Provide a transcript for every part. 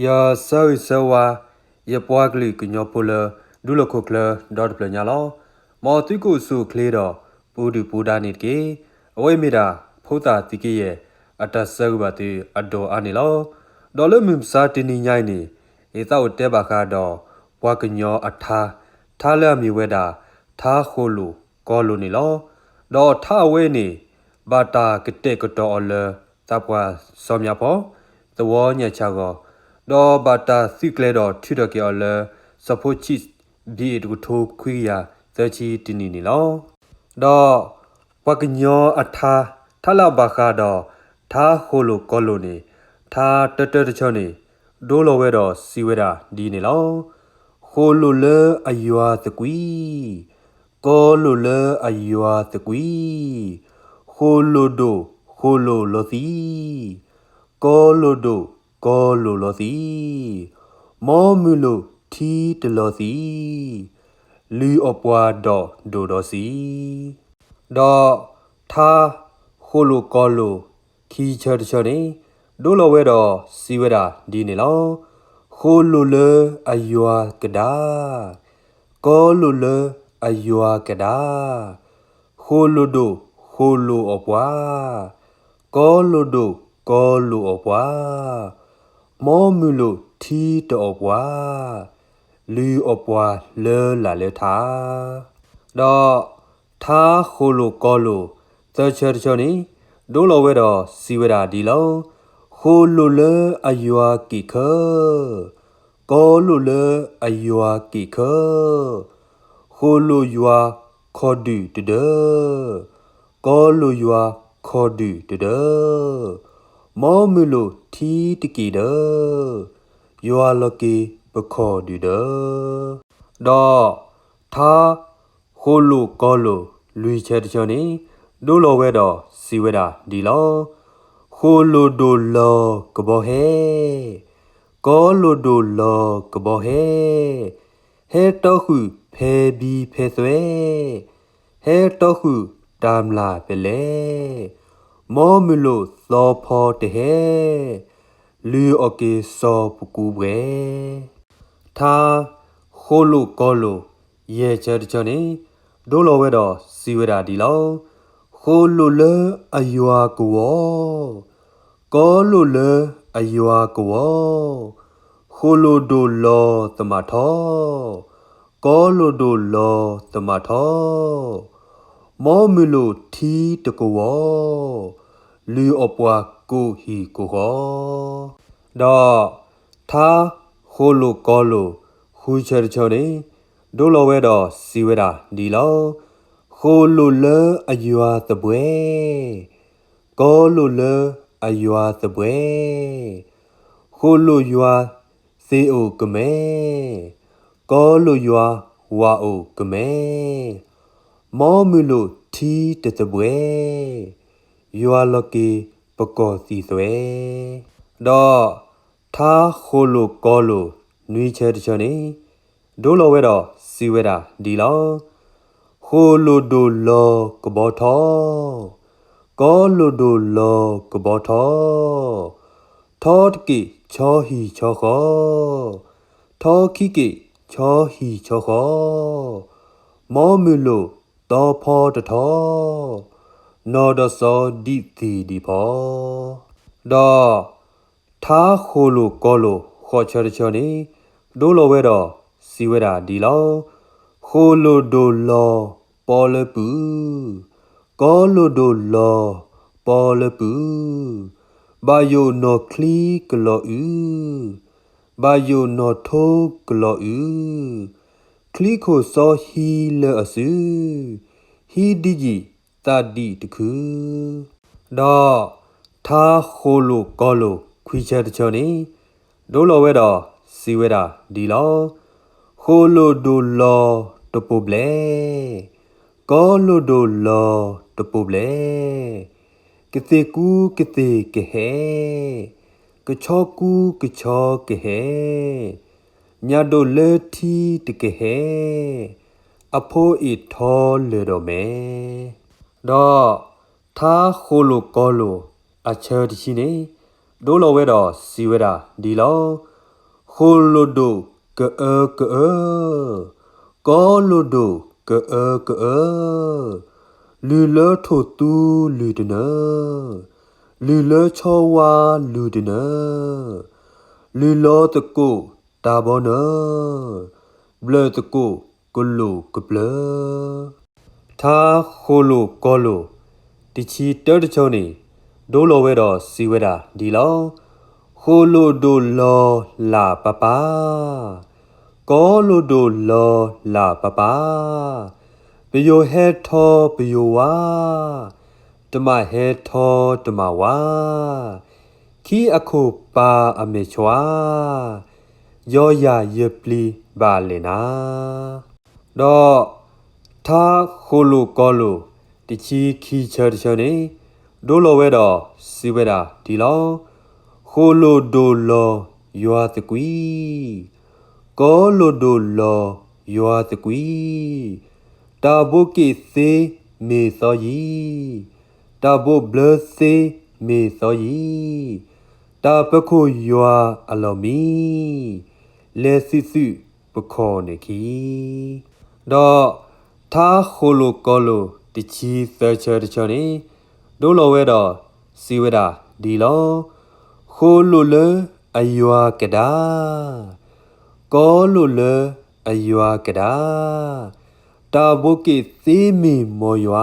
ယဆၢဂ့ၤဆၢဝါ ယပှၤကလုာ်ကညီဖိလၢ ဒူလီၢ်ခိၣ်ချၢဒီတဖျၢၣ်ညါလီၤ. မ်သုကအိၣ်ဆူၣ်အိၣ်ချ့ဒီး ပူၤဒုၣ်ပူၤဒါန့ၣ်တက့ၢ်. အဝဲအံၤမ့ၢ်ဒၣ် ဖိသၣ်သံက့ယဲၢ် အတၢ်ဆၢဂ့ၤဘၣ်သုအဒိၣ်အါန့ၣ်လီၤ. ဒီးလၢမုၢ်မဆါတနံၤညါအံၤန့ၣ် ယသးအိၣ်တဲဘၣ်ဃးဒီး ပှၤကညီအထါ, ထါလၢအမ့ၢ်ဝဲဒၣ် ထါဃိၣ်လိာ်ကီၤလိာ်န့ၣ်လီၤ. ဒီးထါအဝဲန့ၣ် ဘၣ်တၢ်ကတဲာ်ကတီၤအီၤလၢ သးပှၢ်စီၤမၠၣ်ဖီၣ်, သဝီညၣ်ဆၣ်ဂီၤ, ဒီးဘၣ်တၢ်သုးကျဲၤဒီးထုးထီၣ်က့ၤအီၤလၢ စီၤဖိဆံး ဘံၣ်အ့ၣ်တကထိခွံကယၤသၢဆံတနံၣ်န့ၣ်လီၤ. ဒီးပှၤကညီအထါ, ထါလၢအဘၣ်ဃးဒီး ထါဃိၣ်လိာ်ကီၤလိာ်န့ၣ်, ထါတၢတၢတဆၢန့ၣ် ဒိလီၤဝဲဒီးစံးဝဲဒၣ်ဒ်န့ၣ်လီၤ. ဃိၣ်လိာ်လၢအယွၤသကွံာ်, ကီၤလိာ်လၢအယွၤသကွံာ်, ဃိၣ်လိာ်ဒိၣ်ဃိၣ်လိာ်လီၤသံ, ကီၤလိာ်ဒိၣ်ကီၤလိာ်လီၤသံ, မ်မုၢ်လိာ်ထံတလီၤသံ, လုၢ်အီၣ်ပှၤဒီးဒိၣ်ဒီးဆံး. ဒီးထါဃိၣ်လိာ်ကီၤလိာ်ခံဆၢတဆၢန့ၣ် ဒိလီၤဝဲဒီးစံးဝဲဒၣ်ဒ်န့ၣ်လီၤ. ဃိၣ်လိာ်လၢအယွၤကဒါ, ကီၤလိာ်လၢအယွၤကဒါ, ဃိၣ်လိာ်ဒိၣ်ဃိၣ်လိာ်အီၣ်ပှၤ, ကီၤလိာ်ဒိၣ်ကီၤလိာ်အီၣ်ပှၤ, မ်မုၢ်လိာ်ထံတအီၣ်ပှၤ, လုၢ်အီၣ်ပှၤလၢလာ်လၢထါ. ဒီးထါဃိၣ်လိာ်ကီၤလိာ်သၢဆၢတဆၢန့ၣ် ဒိလီၤဝဲဒီးစံးဝဲဒၣ်ဒ်လီၤ. ဃိၣ်လိာ်လၢအယွၤက့ၣ်ခၢ, ကီၤလိာ်လၢအယွၤက့ၣ်ခၢ, ဃိၣ်လိာ်ယွၤခီၣ်ဒုၣ်တဒၢ, ကီၤလိာ်ယွၤခီၣ်ဒုၣ်တဒၢ, မ်မုၢ်လိာ်ထံတက့ၢ်ဒီး, ယွၤလီၤက့ၤပခီၣ်ဒုၣ်ဒၢ. ဒီးထါဃိၣ်လိာ်ကီၤလိာ်လွံၢ်ဆၢတဆၢန့ၣ် ဒိလီၤဝဲဒီးစံးဝဲဒၣ်ဒ်လီၤ. ဃိၣ်လိာ်ဒိၣ်လီၤကဘီဟဲ, ကီၤလိာ်ဒိၣ်လီၤကဘီဟဲ, ဟဲတီဃုာ်ဖဲဘံဖဲသွဲ, ဟဲတီဃုာ်တၢ်မျၢ်ပလဲ, မ်မုၢ်လိာ်သီဖီတဟဲ, လုၢ်အီၣ်က့ၤစီၤပကူပှဲၤ. ထါဃိၣ်လိာ်ကီၤလိာ်ယဲၢ်ဆၢတဆၢန့ၣ် ဒိလီၤဝဲဒီးစံးဝဲဒၣ်ဒ်လီၤ. ဃိၣ်လိာ်လၢအယွၤကဝီၤ, ကီၤလိာ်လၢအယွၤကဝီၤ, ဃိၣ်လိာ်ဒိၣ်လီၤသမၣ်ထီ, ကီၤလိာ်ဒိၣ်လီၤသမၣ်ထီ, မ်မုၢ်လိာ်ထံတကဝီၤ, လုၢ်အီၣ်ပှၤကိးဟံၣ်ကိးဃီ. ဒီးထါဃိၣ်လိာ်ကီၤလိာ်ဃုဆၢတဆၢန့ၣ် ဒိလီၤဝဲဒီးစံးဝဲဒၣ်ဒ်လီၤ. ဃိၣ်လိာ်လၢအယွၤသဘှဲ, ကီၤလိာ်လၢအယွၤသဘှဲ, ဃိၣ်လိာ်ယွၤသ့ၣ်အိၣ်ကမဲ, ကီၤလိာ်ယွၤဝၤအိၣ်ကမဲ, မ်မုၢ်လိာ်ထံတသဘှဲ, ယွၤလီၤက့ၤပကီၢ်သံသွဲ. ဒီးထါဃိၣ်လိာ်ကီၤလိာ်နွံဆၢတဆၢန့ၣ် ဒိလီၤဝဲဒီးစံးဝဲဒၣ်ဒ်လီၤ. ဃိၣ်လိာ်ဒိၣ်လီၤကဘီထီ, ကီၤလိာ်ဒိၣ်လီၤကဘီထီ, ထီတက့ၢ်ဆီဟံၣ်ဆီဃီ, ထီခံက့ၢ်ဆီဟံၣ်ဆီဃီ, မ်မုၢ်လိာ်သီဖီတထီ, နီၢ်ဒီးစီၤဒံၣ်သံၣ်ဒံၣ်ဖီ. ဒီးထါဃိၣ်လိာ်ကီၤလိာ်ဃိးဆၢတဆၢန့ၣ် ဒိလီၤဝဲဒီးစံးဝဲဒၣ်ဒ်လီၤ. ဃိၣ်လိာ်ဒိၣ်လီၤပီလၢပုၢ်, ကီၤလိာ်ဒိၣ်လီၤပီလၢပုၢ်, ဘၣ်ယိၣ်နီၢ်ချံကလီၤအု, ဘၣ်ယိၣ်နီၢ်ထိကလီၤအု, ချံခိၣ်စီဟံးလၢအစု, ဟံးဒံယံာ်သးဒံၣ်တခု. ဒီးထါဃိၣ်လိာ်ကီၤလိာ်ခွံဆၢတဆၢန့ၣ် ဒိလီၤဝဲဒီးစံးဝဲဒၣ်ဒ်လီၤ. ဃိၣ်လိာ်ဒိၣ်လီၤတပိာ်ဘျဲၣ်, ကီၤလိာ်ဒိၣ်လီၤတပိာ်ဘျဲၣ်, ကသ့ၣ်ကူကသ့ၣ်ကဟဲ, ကဆီကူကဆီကဟဲ, ညၣ်ဒိၣ်လၢထံတကဟဲ, အဖိအ့ၣ်ထီလၢာ်ဒီးမဲ. ဒီးထါဃိၣ်လိာ်ကီၤလိာ်အဆၢတဆံန့ၣ် ဒိလီၤဝဲဒီးစံးဝဲဒၣ်ဒ်လီၤ. ဃိၣ်လိၣ်ဒိၣ်ကအၢကအၢ, ကီလိၣ်ဒိၣ်ကအၢကအၢ, လုၢ်လၢထိၣ်သူလုၢ်တနၢ, လုၢ်လၢဆီဝါလုၢ်တနၢ, လုၢ်လီၤသကိးတၢ်ဘီနၢ, ဘျၢၣ်သကိးကလိၣ်ကဘျၢ. ထါဃိၣ်လိၣ်ကီၢ်လိၣ် တဆံတၢတဆၢန့ၣ် ဒိလီၤဝဲဒီးစံးဝဲဒၣ်ဒ်လီၤ. ဃိၣ်လိၣ်ဒိၣ်လီၤလၢ်ပၢ်ပၢ်, ကီလိၣ်ဒိၣ်လီၤလၢ်ပၢ်ပၢ်, ပယိၤဟဲထီၣ်ပယိၤဝါ, တမၤဟဲထီၣ်တမၤဝါ, ခံအခိၣ်ပၢ်အမဲာ်ဆွါ, ယီၤယၤယပျံၤဘၣ်လဲၣ်နၤ. ဒီးထါဃိၣ်လိၣ်ကီၢ်လိၣ် တဆံခံဆၢတဆၢန့ၣ် ဒိလီၤဝဲဒီးစံးဝဲဒၣ်ဒ်လီၤ. ဃိၣ်လိၣ်ဒိၣ်လီၤယွၤသကွံာ်, ကီလိၣ်ဒိၣ်လီၤယွၤသကွံာ်, တၢ်ဘိးက့ၣ်သ့မ့ၢ်သီယံၤ, တၢ်ဘိးဘျၢသ့မ့ၢ်သီယံၤ, တၢ်ပခိၣ်ယွၤအလီၢ်မံ လဲၤသုးသုးပခီၣ်န့ၣ်ခံ. ဒီးထါဃိၣ်လိၣ်ကီၢ်လိၣ် တဆံသၢဆၢတဆၢန့ၣ် ဒိလီၤဝဲဒီးစံးဝဲဒၣ်ဒ်လီၤ. ဃိၣ်လိၣ်လၢအယွၤကဒါ, ကီလိၣ်လၢအယွၤကဒါ, တၢ်ဘိးက့ၣ်သ့မ့ၢ်မ်ယွၤ,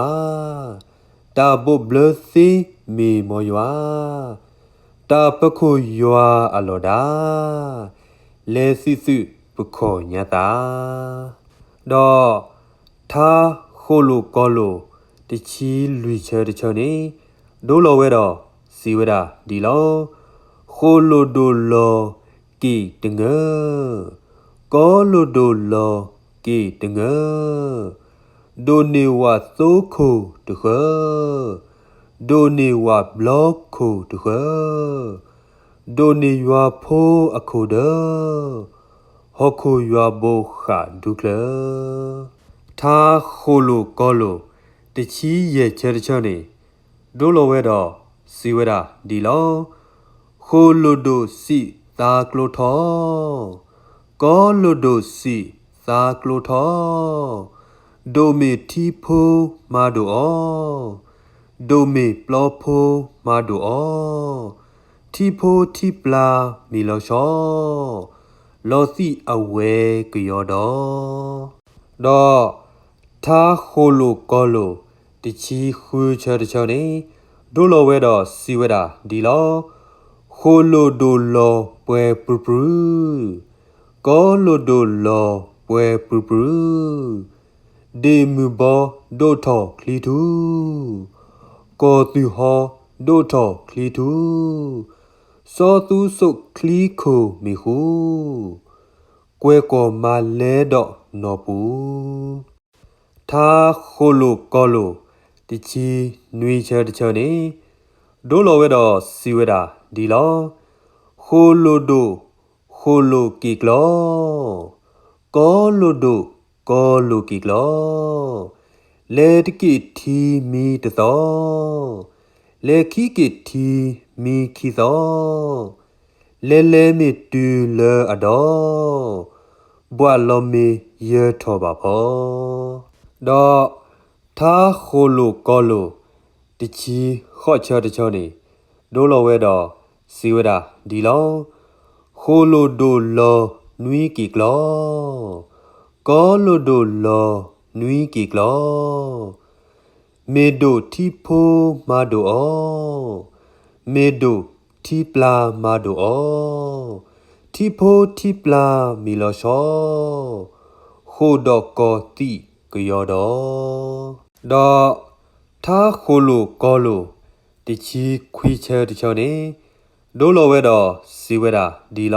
တၢ်ဘိးဘျၢသ့မ့ၢ်မ်ယွၤ, တၢ်ပခိၣ်ယွၤအလီၢ်ဒါ, လဲၤသုးသုးပခီၣ်ညါသး. ဒီးထါဃိၣ်လိၣ်ကီၢ်လိၣ် တဆံလွံၢ်ဆၢတဆၢန့ၣ် ဒိလီၤဝဲဒီးစံးဝဲဒၣ်ဒ်လီၤ. ဃိၣ်လိၣ်ဒိၣ်လီၤက့ၣ်တငၢၢ်, ကီလိၣ်ဒိၣ်လီၤက့ၣ်တငၢၢ်, ဒိၣ်န့ၢ်ဝးသိခိၣ်တဃၢ, ဒိၣ်န့ၢ်ဝးဘျီခိၣ်တဃၢ, ဒိၣ်န့ၢ်ယွၤဖိအခိၣ်ဒၢ, ဟီၣ်ခိၣ်ယွၤဘိဃၣ်ဒူချၢ. ထါဃိၣ်လိၣ်ကီၢ်လိၣ် တဆံယဲၢ်ဆၢတဆၢန့ၣ် ဒိလီၤဝဲဒီးစံးဝဲဒၣ်ဒ်လီၤ. ဃိၣ်လိၣ်ဒိၣ်စံးသးကျိထီၣ်, ကီလိၣ်ဒိၣ်စံးသးကျိထီၣ်, ဒိၣ်မ့ၢ်ထံဖိမၤဒိၣ်အီၤ, ဒိၣ်မ့ၢ်ပျီဖိမၤဒိၣ်အီၤ, ထံဖိထံပျၢ်မ့ၢ်လီၤဆီ, လီၤသံးအဝဲကယီဒီး. ဒီးထါဃိၣ်လိၣ်ကီၢ်လိၣ် တဆံဃုဆၢတဆၢန့ၣ် ဒိလီၤဝဲဒီးစံးဝဲဒၣ်ဒ်လီၤ. ဃိၣ်လိၣ်ဒိၣ်လီၤပှဲၤပြူၤပြူၤ, ကီလိၣ်ဒိၣ်လီၤပှဲၤပြူၤပြူၤ, ဒ့ၣ်မုၢ်ဘီဒိၣ်ထီၣ်ချံထူ, ကီၢ်သူၣ်ဟီဒိၣ်ထီၣ်ချံထူ, စီၤသူစိးချံခိၣ်မ့ၢ်ဃူ, ကွဲၢ်ကွီၢ်မၤလဲဒီးနီၢ်ပူၤ. ထါဃိၣ်လိၣ်ကီၢ်လိၣ် တဆံနွံဆၢတဆၢန့ၣ် ဒိလီၤဝဲဒီးစံးဝဲဒၣ်ဒ်လီၤ. ဃိၣ်လိၣ်ဒိၣ်ဃိၣ်လိၣ်က့ၣ်ကျီ, ကီလိၣ်ဒိၣ်ကီလိၣ်က့ၣ်ကျီ, လဲၤတက့ၢ်ထံမံတသီ, လဲၤခံက့ၢ်ထံမံခံသီ, လဲၤလဲၤမ့ၢ်တုၤလၢအဒီ, ဘၣ်လီၤမ့ၢ်ယၢၤထီၣ်ဘၣ်ဖီ. ဒီးထါဃိၣ်လိၣ်ကီၢ်လိၣ် တဆံဃိးဆၢတဆၢန့ၣ် ဒိလီၤဝဲဒီးစံးဝဲဒၣ်ဒ်လီၤ. ဃိၣ်လိၣ်ဒိၣ်လီၤနွံက့ၣ်ကျီ, ကီလိၣ်ဒိၣ်လီၤနွံက့ၣ်ကျီ, မ့ၢ်ဒိၣ်ထံဖိမၤဒိၣ်အီၤ, မ့ၢ်ဒိၣ်ထံပျၢ်မၤဒိၣ်အီၤ, ထံဖိထံပျၢ်မ့ၢ်လီၤဆီ, ဃိၣ်ဒီးကီၢ်သံးကယီဒီး. ဒီးထါဃိၣ်လိၣ်ကီၢ်လိၣ် တဆံခွံဆၢတဆၢန့ၣ် ဒိလီၤဝဲဒီးစံးဝဲဒၣ်ဒ်လီၤ.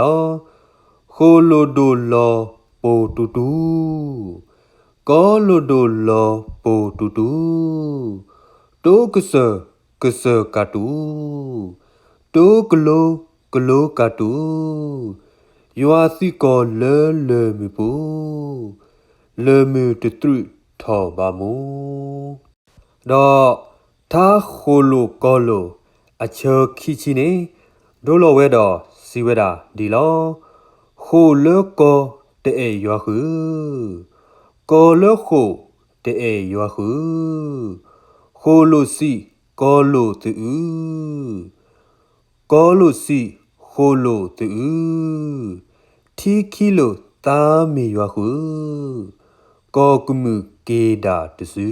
ဃိၣ်လိၣ်ဒိၣ်လီၤပိာ်တူၤတူၤ, ကီလိၣ်ဒိၣ်လီၤပိာ်တူၤတူၤ, တိကစၢၢ်ကစၢၢ်ကတူၤ, တိကလိကလိကတူၤ, ယွၤသုးကီၢ်လၢလၢၢ်မုၢ်ပူၤ, လၢၢ်မုၢ်တတြူးထီၣ်ဘၣ်မူ. ဒီးထါဃိၣ်လိၣ်ကီၢ်လိၣ်အဆၢခံဆံန့ၣ် ဒိလီၤဝဲဒီးစံးဝဲဒၣ်ဒ်လီၤ. ဃိာ်လၢကီၢ်တအဲၣ်ယွၤဃုာ်, ကီၢ်လၢဃိာ်တအဲၣ်ယွၤဃုာ်, ဃိာ်လိာ်စံာ်ကီၢ်လိာ်သအုး, ကီၢ်လိာ်စံာ်ဃိာ်လိာ်သအုး, ထံခံလိာ်သါမ့ၢ်ယွၤဃုာ်, ကီၢ်ကမုာ်က့ၤဒၣ်တစု.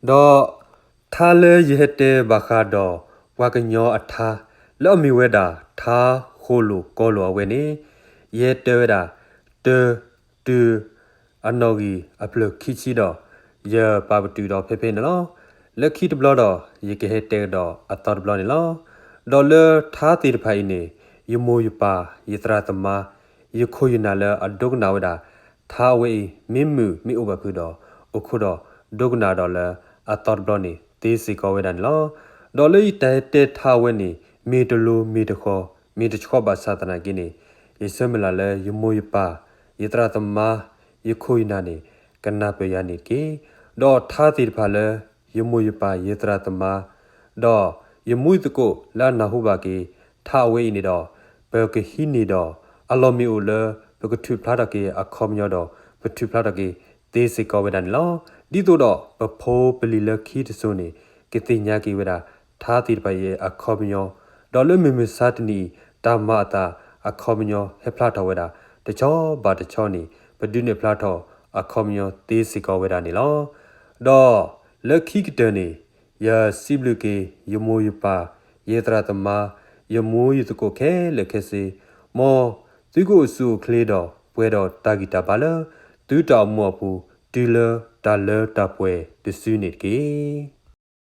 ဒီးထါလၢယဟဲတဲဘၣ်ဃးဒီးပှၤကညီအထါ လၢအမ့ၢ်ဝဲဒၣ် ထါဃိာ်လိာ်ကီၢ်လိာ်အဝဲန့ၣ် ယဟဲတဲဝဲဒၣ် တၢ, တုၤ, အနီၣ်ဂံၢ်အဖျၢၣ်ခံဆံဒီး ယပာ်ပတုာ်ဒီးဖဲဖဲန့ၣ်လီၤ. လၢခံတဘျီဒီး ယကဟဲတဲကဒီးအသီတဘျီန့ၣ်လီၤ. ဒီးလၢထါသ့ၣ်တဖၣ်အံၤန့ၣ် ယမိၢ်ယပၢ် ယသရၣ်သမါ ယခိၣ်ယနၢ်လၢအဒိကနၣ်ဝဲဒၣ် ထါအဝဲအံၤ မ့ၢ်မုာ်မ့ၢ်အိၣ်ဘၣ်ဖုးဒီး အိၣ်ခိးဒီးဒိကနၣ်ဒီးလၢအသီတဘျီန့ၣ် သ့စ့ၢ်ကီးဝဲဒၣ်န့ၣ်လီၤ. ဒီးလၢယတၢ်ဟဲတဲထါအဝဲန့ၣ် မ့ၢ်တလိၤမ့ၢ်တဃီၤ မ့ၢ်တဆှီဘၣ်ဆၣ်သနာ်က့န့ၣ် ယဆၢမုၢ်လၢ်လၢယမိၢ်ယပၢ် ယသရၣ်သမါ ယခိၣ်ယနၢ်န့ၣ် ကနၢ်ပၢၢ်ယၤန့ၣ်တက့ၢ်. ဒီးထါသ့ၣ်တဖၣ်လၢ ယမိၢ်ယပၢ်ယသရၣ်သမါ ဒီးယမူယသကိးလၢအနၢ်ဟူဘၣ်က့ၤ ထါအဝဲအံၤန့ၣ်ဒီး ပကဟံးန့ၢ်ဒီး အလီၢ်မ့ၢ်အိၣ်လၢ ပကထုးဖျါထီၣ်က့ၤအခီပညီဒီး ပထုးဖျါထီၣ်က့ၤသ့စ့ၢ်ကီးဝဲဒၣ်န့ၣ်လီၤ. ဒ်သိးဒီးပဖိပလံၤလၢခံတစိၤန့ၣ် ကသ့ၣ်ညါက့ၤဝဲဒၣ် ထါသ့ၣ်တဖၣ်အံၤအခီပညီ ဒီးလၢမုၢ်မဆါတနံၤအံၤ တၢ်မၤအသးအခီပညီဟဲဖျါထီၣ်ဝဲဒၣ် တဆီဘၣ်တဆီန့ၣ် ပဒုးနဲၣ်ဖျါထီၣ်အခီပညီသ့စ့ၢ်ကီးဝဲဒၣ်န့ၣ်လီၤ. ဒီးလၢခံကတၢၢ်န့ၣ် ယစံးဘျုးက့ၤ ယမိၢ်ယပၢ် ယသရၣ်သမါ ယမူယသကိးခဲလၢာ်ခဲဆ့ မ်သုကအိၣ်ဆူၣ်အိၣ်ချ့ဒီးပှဲၤဒီးတၢ်ဂံၢ်တၢ်ဘါလၢ သုတၢ်အိၣ်မူအပူၤ တုၤလၢတၢ်လၢတၢ်ပှဲၤတစုန့ၣ်တက့ၢ်.